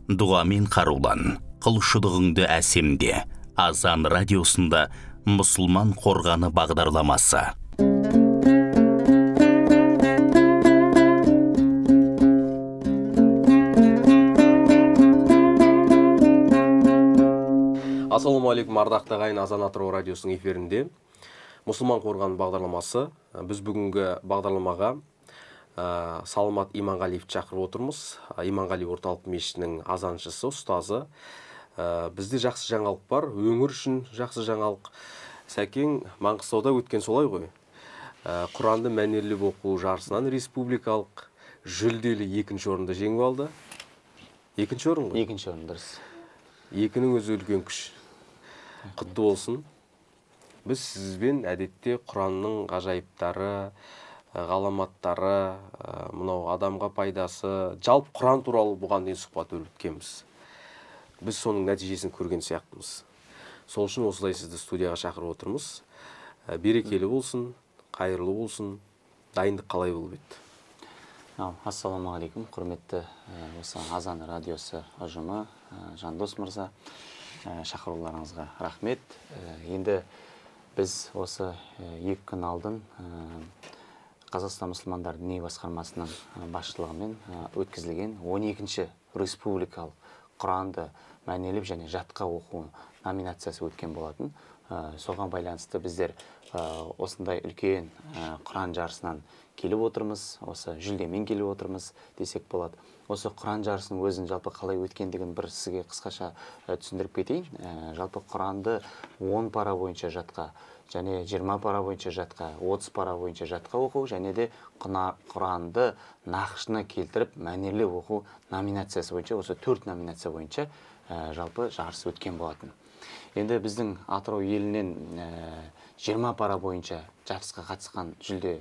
Дұғамен қарулан, құлшылығыңды әсемде. Азан радиосында мұсылман қорғаны бағдарламасы. Ассалаумағалейкум, ардақты ағайын, Азан Атырау радиосының эфирінде мұсылман қорғаны бағдарламасы. Біз бүгінгі бағдарламаға Саламат Иманғалиевті шақырып отырмыз. Иманғали орталық мешітінің азаншысы, ұстазы. Бізде жақсы жаңалық бар, өңір үшін жақсы жаңалық. Сәкең Маңғыстауда өткен солай ғой. Құранды мәнерлеп оқу жарысынан республикалық жүлделі екінші орынды жеңіп алды. Екінші орын ғой? Екінші орын, дұрыс. Екінің өзі үлкен күш. Құтты болсын. Біз сізбен әдетте Құранның ғажайыптары, ғаламаттары, мынау адамға пайдасы, жалпы Құран туралы бұған дейін сұхбат өткенбіз. Біз соның нәтижесін көрген сияқтымыз. Сол үшін осылай сізді студияға шақырып отырмыз. Берекелі болсын, қайырлы болсын. Дайындық қалай болып еді? Ассалаумағалейкум, құрметті осы Азан радиосы ұжымы, Жандос мырза, шақыруларыңызға рахмет. Енді біз осы 2 күн алдын Қазақстан мұсылмандар діни басқармасының басшылығымен өткізілген 12-ші республикалық Құранды мәнерлеп және жатқа оқу номинациясы өткен болатын. Соған байланысты біздер осындай үлкен Құран жарысынан келіп отырмыз, осы жүлдемен келіп отырмыз десек болады. Осы Құран жарысының өзін жалпы қалай өткендігін бір сізге қысқаша түсіндіріп кетейін. Жалпы Құранды 10 пара бойынша жатқа, және 20 пара бойынша жатқа, 30 пара бойынша жатқа оқу, және де Құранды нақышына келтіріп мәнерлеп оқу номинациясы бойынша, осы 4 номинация бойынша жалпы жарыс өткен болатын. Енді біздің Атырау елінен 20 пара бойынша жарысқа қатысқан жүлде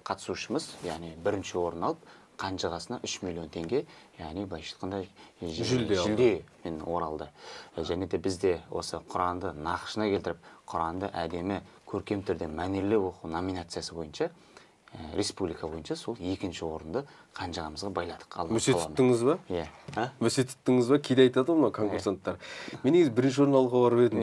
қатысушымыз, яғни бірінші орын алып, қанжығасына 3 миллион теңге, яғни былайша айтқанда жүлдемен оралды. Және де бізде осы Құранды нақышына келтіріп, Құранды әдемі көркем түрде мәнерлеп оқу номинациясы бойынша республика бойынша сол екінші орынды қанжығамызға байладық. Мүсе тұттыңыз ба? Иә. Мүсе тұттыңыз ба? Кейде айтады ғой мынау конкурсанттар. Мен негізі бірінші орын алуға барып едім.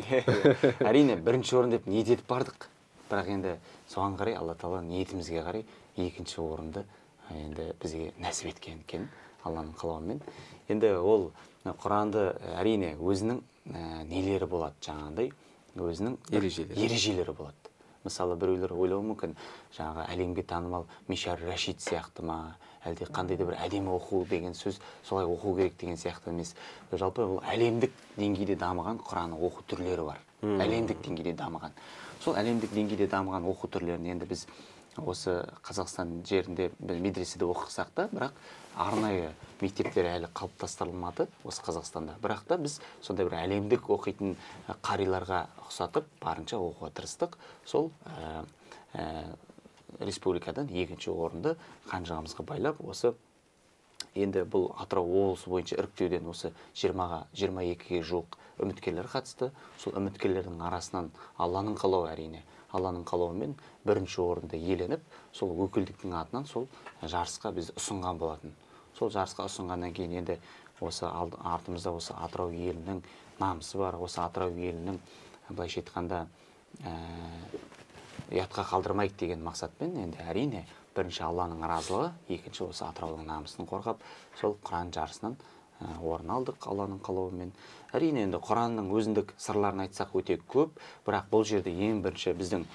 Әрине, бірінші орын деп ниет етіп бардық. Бірақ енді соған қарай Алла тағала ниетімізге қарай екінші орынды енді бізге нәсіп еткен екен, Алланың қалауымен. Енді ол Құранды әрине өзінің нелері болады, жаңағындай өзінің ережелері болады. Мысалы, біреулер ойлауы мүмкін, жаңағы әлемге танымал Мишар Рашид сияқты ма, әлде қандай да бір әдемі оқу деген сөз, солай оқу керек деген сияқты емес. Жалпы бұл әлемдік деңгейде дамыған Құран оқу түрлері бар. Әлемдік деңгейде дамыған. Сол әлемдік деңгейде дамыған оқу түрлерін енді біз осы Қазақстан жерінде медреседе оқысақ та, бірақ арнайы мектептер әлі қалыптастырылмады осы Қазақстанда. Бірақ та біз сондай бір әлемдік оқитын қариларға ұқсатып, барынша оқуға тырыстық. Сол республикадан екінші орынды қанжығамызға байлап, осы енді бұл Атырау облысы бойынша іріктеуден осы 20-ға, 22-ге жуық үміткерлер қатысты. Сол үміткерлердің арасынан Алланың қалауы, әрине, Алланың қалауымен бірінші орынды иеленіп, сол өкілдіктің атынан сол жарысқа біз ұсынған болатын. Сол жарысқа ұсынғаннан кейін енді осы артымызда осы Атырау елінің намысы бар, осы Атырау елінің былайша айтқанда ұятқа қалдырмайық деген мақсатпен енді әрине бірінші Алланың разылығы, екінші осы Атыраудың намысын қорғап, сол Құран жарысынан орын алдық Алланың қалауымен. Әрине енді Құранның өзіндік сырларын айтсақ өте көп, бірақ бұл жерде ең бірінші біздің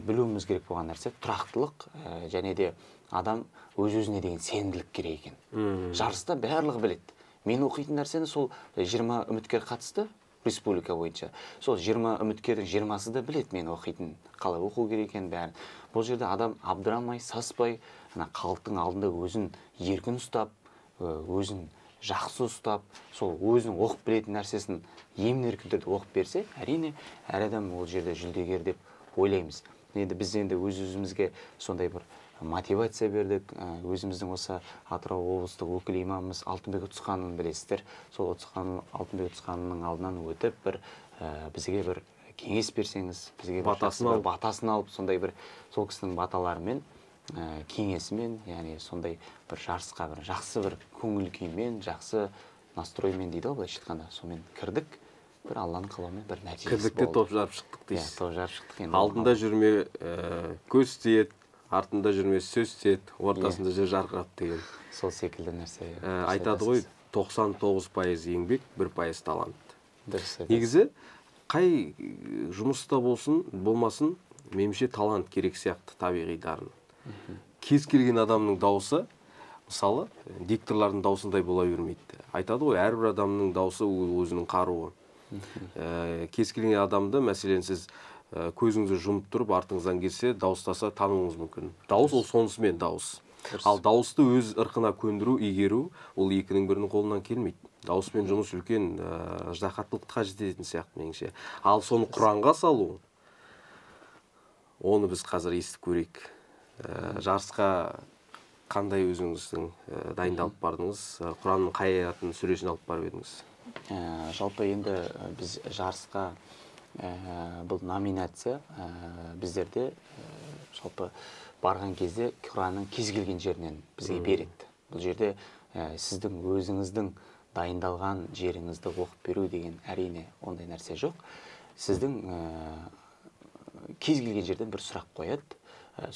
білуіміз керек болған нәрсе тұрақтылық, және де адам өз-өзіне деген сенімділік керек екен. Жарыста барлығы біледі. Мен оқитын нәрсені сол 20 үміткер қатысты республика бойынша. Сол 20 үміткердің 20-сы да біледі мен оқитын, қалай оқу керек екенін бәрін. Бұл жерде адам абдырамай, саспай, ана халықтың алдында өзін еркін ұстап, өзін жақсы ұстап, сол өзінің оқып білетін нәрсесін емін-еркін түрде оқып берсе, әрине әр адам ол жерде жүлдегер деп ойлаймыз. Енді біз енді өз-өзімізге сондай бір мотивация бердік. Өзіміздің осы Атырау облыстық өкіл имамымыз Алтынбек Ұтысқанын білесіздер. Сол Алтынбек Ұтысқанның алдынан өтіп бір бізге бір кеңес берсеңіз, бізге батасын алып, сондай бір сол кісінің баталарымен кеңесімен, яғни сондай бір жарысқа бір жақсы бір көңіл күймен, жақсы настроймен дейді ғой, былайша айтқанда, сонымен кірдік. Бір Алланың қалауымен бір нәтижесі болды. Кірдік те топ жарып шықтық дейсіз. Иә, топ жарып шықтық енді. Алдында жүрме көз тиеді, артында жүрме сөз тиеді, ортасында жүр жарқырап деген. Сол секілді нәрсе. Айтады ғой, 99% еңбек, 1% талант. Дұрыс айтасыз. Негізі қай жұмыста болсын, болмасын, меніңше талант керек сияқты, табиғи дарын. Кез келген адамның дауысы, мысалы, дикторлардың даусындай бола бермейді. Айтады ғой, әрбір адамның даусы ол өзінің қаруы. Кез келген адамды, мәселен, сіз көзіңізді жұмып тұрып, артыңыздан келсе, дауыстаса тануыңыз мүмкін. Дауыс ол сонысымен дауыс. Ал дауысты өз ырқына көндіру, игеру, ол екінің бірінің қолынан келмейді. Дауыспен жұмыс үлкен ыждаһаттылықты қажет ететін сияқты меніңше. Ал соны Құранға салу, оны біз қазір естіп көрейік. Жарысқа қандай өзіңіздің дайындалып бардыңыз? Құранның қай аятын, сүресін алып барып едіңіз? Жалпы енді біз жарысқа бұл номинация біздерде жалпы барған кезде Құранның кез келген жерінен бізге береді. Бұл жерде сіздің өзіңіздің дайындалған жеріңізді оқып беру деген әрине ондай нәрсе жоқ. Сіздің кез келген жерден бір сұрақ қояды.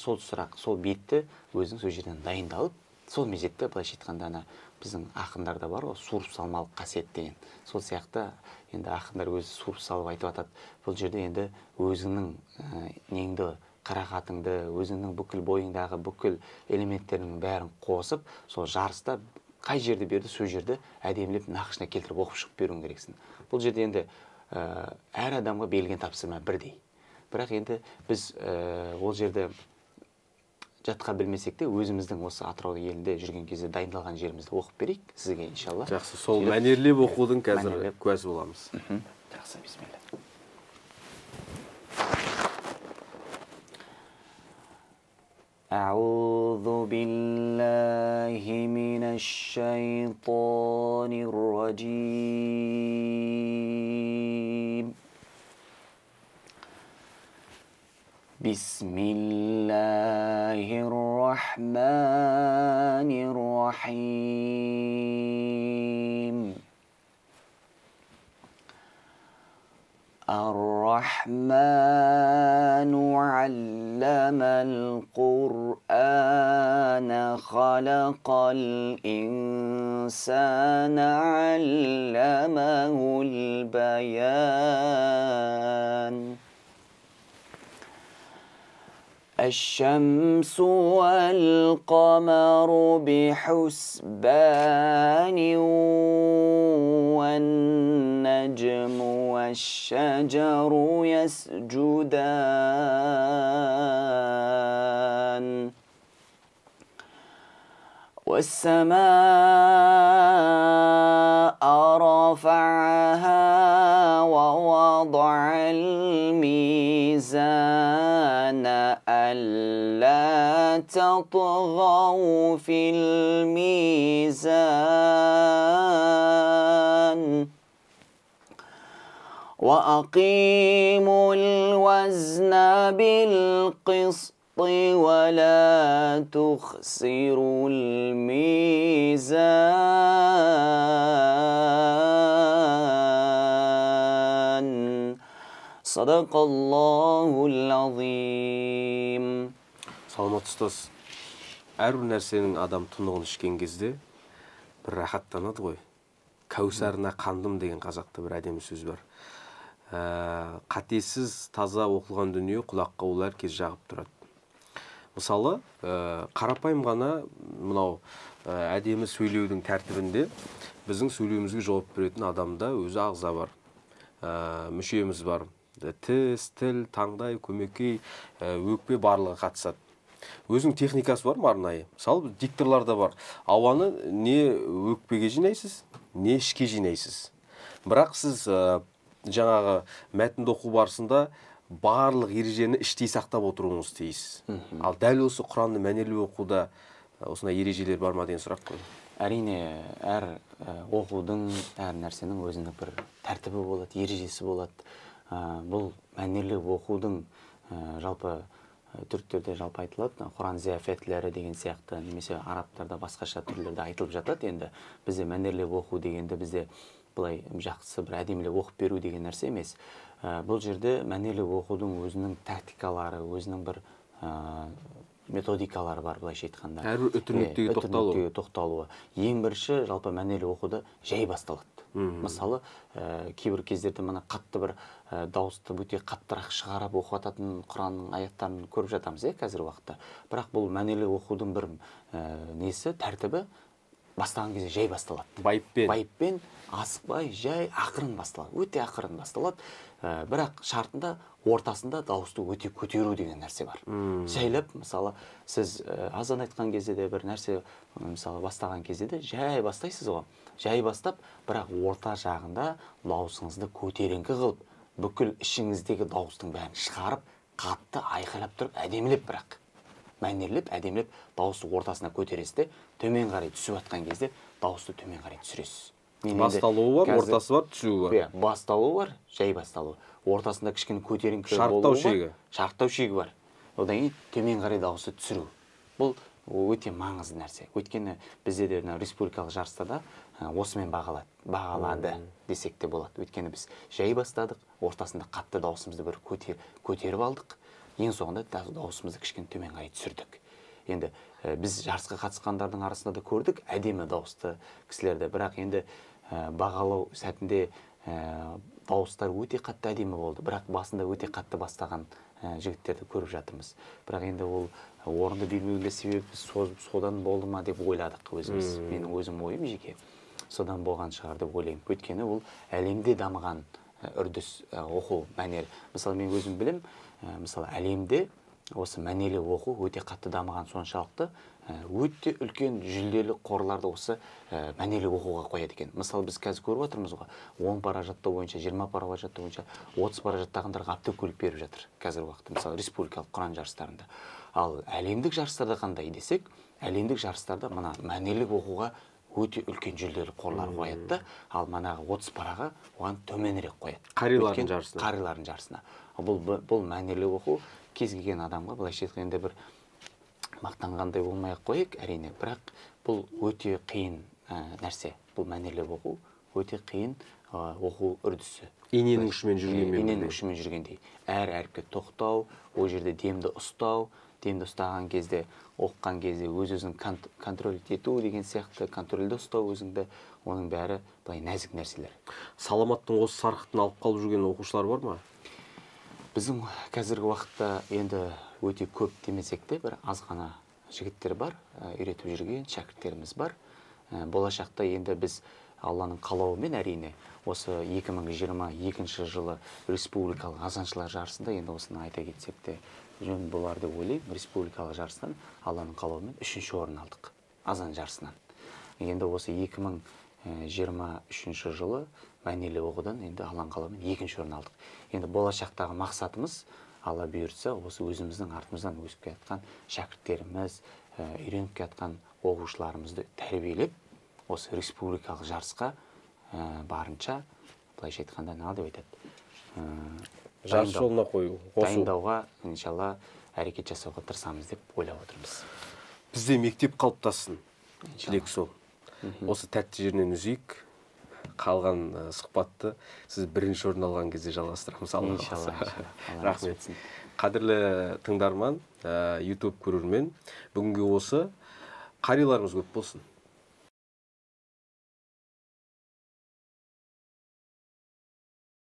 Сол сұрақ, сол бетті өзіңіз сол жерден дайындалып, сол мезетте былайша айтқанда ана біздің ақындарда бар ғой, суырып салмалық қасиет деген. Сол сияқты енді ақындар өзі суырып салып айтып атады. Бұл жерде енді өзіңнің неңді, қарақатыңды, өзіңнің бүкіл бойыңдағы бүкіл элементтерінің бәрін қосып, сол жарыста қай жерді берді, сол жерді әдемілеп нақышына келтіріп оқып шығып беруің керексің. Бұл жерде енді әр адамға берілген тапсырма бірдей. Бірақ енді біз ол жерде жатқа білмесек те, өзіміздің осы Атырау елінде жүрген кезде дайындалған жерімізді оқып берейік сізге, иншалла. Жақсы, сол мәнерлеп оқудың қазір куәсі боламыз. Жақсы, бисмилля. أعوذ بالله من الشيطان الرجيم. بسم الله الرحمن الرحيم. الرحمن علم القرآن خلق الإنسان علمه البيان. الشمس والقمر بحسبان والنجم والشجر يسجدان والسماء رفعها ووضع الميزان ألا تطغوا في الميزان وأقيموا الوزن بالقسط ولا تخسروا الميزان. صدق الله العظيم. Саламат ұстаз, әрбір нәрсенің адам тұнығын ішкен кезде бір рахаттанады ғой. Кәусарына қандым деген қазақта бір әдемі сөз бар. Қатесіз таза оқылған дүние құлаққа ол әркез жағып тұрады. Мысалы, қарапайым ғана мынау әдемі сөйлеудің тәртібінде біздің сөйлеуімізге жауап беретін адамда өзі ағза бар, мүшеміз бар. Тіс, тіл, таңдай, көмекей, өкпе барлығы қатысады. Өзінің техникасы бар ма арнайы? Мысалы, дикторларда бар. Ауаны не өкпеге жинайсыз, не ішке жинайсыз. Бірақ сіз жаңағы мәтінді оқу барысында барлық ережені іштей сақтап отыруыңыз тиіс. Ал дәл осы Құранды мәнерлеп оқуда осындай ережелер бар ма деген сұрақ қой. Әрине, әр оқудың, әр нәрсенің өзінің бір тәртібі болады, ережесі болады. Бұл мәнерлеп оқудың жалпы Түріктерде жалпы айтылады, Құран зияфетлері деген сияқты, немесе арабтарда басқаша түрлерде айтылып жатады. Енді бізде мәнерлеп оқу дегенде бізде былай жақсы бір әдемілеп оқып беру деген нәрсе емес. Бұл жерде мәнерлеп оқудың өзінің тактикалары, өзінің бір методикалары бар, былайша айтқанда. Әрбір үтір нүктеге тоқталуы. Тоқталуы. Ең бірінші жалпы мәнерлеп оқуда жай басталады. Мысалы, кейбір кездерде мына қатты бір дауысты өте қаттырақ шығарып оқып жататын Құранның аяттарын көріп жатамыз, қазіргі уақытта. Бірақ бұл мәнерлеп оқудың бір несі, тәртібі бастаған кезде жай басталады. Байыппен. Байыппен, асықпай, жай, ақырын басталады. Өте ақырын басталады. Бірақ шартында, ортасында дауысты өте көтеру деген нәрсе бар. Жайлап, мысалы, сіз азан айтқан кезде де бір нәрсе, мысалы, бастаған кезде де жай бастайсыз ғой. Жай бастап, бірақ орта жағында дауысыңызды көтеріңкі қылып, бүкіл ішіңіздегі дауыстың бәрін шығарып, қатты айқайлап тұрып, әдемілеп бірақ. Мәнерлеп, әдемілеп дауысты ортасына көтересіз де, төмен қарай түсіп жатқан кезде дауысты төмен қарай түсіресіз. Басталуы бар, ортасы бар, түсуі бар. Иә, басталуы бар, жай басталуы. Ортасында кішкене көтеріңкі болуы бар. Шарықтау шегі. Шарықтау шегі бар. Одан кейін төмен қарай дауысты түсіру. Бұл өте маңызды нәрсе. Өйткені бізде де республикалық жарыста да осымен бағалады десек те болады. Өйткені біз жай бастадық, ортасында қатты дауысымызды бір көтеріп алдық. Ең соңында дауысымызды кішкене төмен қарай түсірдік. Енді біз жарысқа қатысқандардың арасында да көрдік әдемі дауысты кісілерді. Бірақ енді бағалау сәтінде дауыстар өте қатты әдемі болды. Бірақ басында өте қатты бастаған жігіттерді көріп жатырмыз. Бірақ енді ол орынды бермеуге себеп содан болды ма деп ойладық өзіміз. Менің өзім ойым жеке содан болған шығар деп ойлаймын. Өйткені ол әлемде дамыған үрдіс оқу мәнері. Мысалы, мен өзім білем, мысалы, әлемде осы мәнерлі оқу өте қатты дамыған соншалықты, өте үлкен жүлделі қорларды осы мәнерлі оқуға қояды екен. Мысалы, біз қазір көріп отырмыз ғой, 10 пара жаттау бойынша, 20 пара жаттау бойынша, 30 пара жаттағандарға автокөлік беріп жатыр қазіргі уақытта, мысалы, республикалық Құран жарыстарында. Ал әлемдік жарыстарда қандай десек, әлемдік жарыстарда мына мәнерлік оқуға өте үлкен жүлделі қорлар қояды да, ал манағы 30 параға оған төменірек қояды. Қарилардың жарысына. Қарилардың жарысына. Бұл мәнерлі оқу кез келген адамға, былайша айтқанда, бір мақтанғандай болмай ақ қояйық, әрине, бірақ бұл өте қиын нәрсе. Бұл мәнерлі оқу өте қиын оқу үрдісі. Иненің ұшымен жүргендей. Иненің ұшымен жүргендей. Әр әріпке тоқтау, ол жерде демді ұстау, демді ұстаған кезде, оқыған кезде өз-өзін контроль ету деген сияқты, контрольді ұстау өзіңді, оның бәрі былай нәзік нәрселер. Саламаттың осы сарқытын алып қалып жүрген оқушылар бар ма? Біздің қазіргі уақытта енді өте көп демесек те, бір аз ғана жігіттер бар, үйретіп жүрген шәкірттеріміз бар. Болашақта енді біз Алланың қалауымен әрине осы 2022 жылы республикалық азаншылар жарысында, енді осыны айта кетсек те жөн болар деп ойлаймын, республикалық жарыстан Алланың қалауымен 3-ші орын алдық азан жарысынан. Енді осы 2023 жылы мәнерлі оқудан енді Алланың қалауымен 2-ші орын алдық. Енді болашақтағы мақсатымыз, Алла бұйыртса, осы өзіміздің артымыздан өсіп келе жатқан шәкірттеріміз, үйреніп келе жатқан оқушыларымызды тәрбиелеп, осы республикалық жарысқа барынша, былайша айтқанда, не деп айтады, жарыс жолына қою, дайындауға, иншалла, әрекет жасауға тырысамыз деп ойлап отырмыз. Бізде мектеп қалыптассын, тілек сол. Осы тәтті жерінен үзейік. Қалған сұхбатты сіз бірінші орын алған кезде жалғастырамыз. Иншалла. Рахмет. Қадірлі тыңдарман, YouTube көрермен, бүгінгі осы қариларымыз көп болсын.